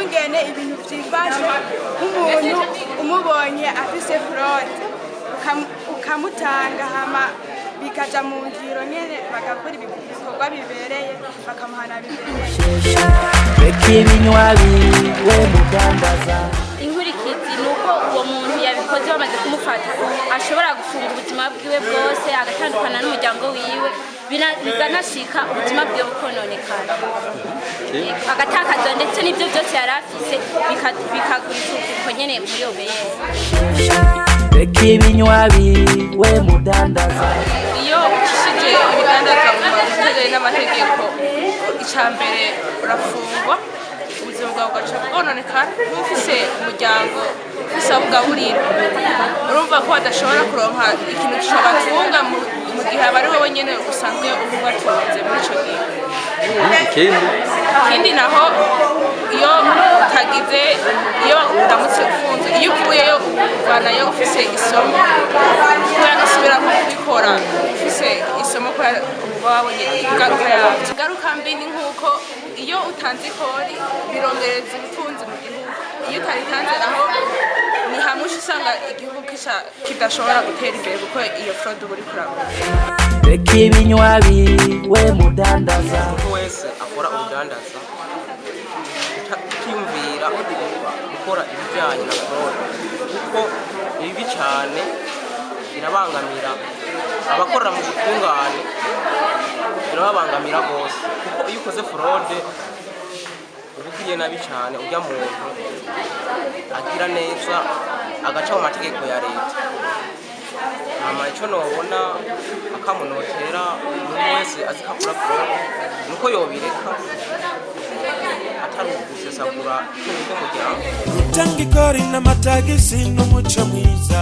Ukungene ibintu vyifashe, nk'umuntu umubonye afise fraude, ukamutanga, hama bikaja mu ngiro nyene, bagakora ibikorwa bibereye, bakamuhana bibereye. Reka ibinywa biwe mudandaza. Inkurikizi ni uko uwo muntu yabikoze, bamaze kumufata, ashobora gufunga ubuzima bwiwe bwose, agatandukana n'umuryango wiwe, bikanashika ubuzima bwiwe bukononekara, agatakaza ndetse n'ibyo byose yari afise, bikagurishwa uko nyene muri OBR. Reka ibinywa biwe mudandaza. Iyo ucishije ibidandazwa mu mategeko n'amategeko, icya mbere urafungwa, ubuzima bwawe bugaca bwononekara. Niba ufise umuryango, ufise abo ugaburira, urumva ko badashobora kuronka ikintu cobatunga mu gihe aba ari wowe nyene usanzwe uba ubatunze muri ico gihe. Ikindi? Ikindi naho, iyo utagize, iyo uramutse ufunzwe, iyo uvuyeyo uvanayo ufise isomo, kubera ntusubira nko kubikora ufise isomo, kubera uba wabonye ingaruka yabyo. Ingaruka mbi ni nk'uko iyo utanze ikori birongereza ubutunzi mu gihugu. Iyo utaritanze naho, ni hamwe uca usanga igihugu kidashobora gutera imbere, kuko iyo fraude uba uriko urakora. Reka ibinywa biwe mudandaza. Umuntu wese akora urudandaza utiyumvira gukora ibijyanye na fraude, kuko ni bibi cyane, birabangamira abakorera mu butungane, birababangamira rwose, kuko iyo ukoze fraude uba ugiriye nabi cyane ujya muntu agira neza agaca mu mategeko ya leta. Hama icyo nobona akamunotera umuntu wese azi ko akora fraude nuko yobireka, atari ugusesagura itungo ry'umuryango. Gutanga ikori n'amatagisi n'umuco mwiza.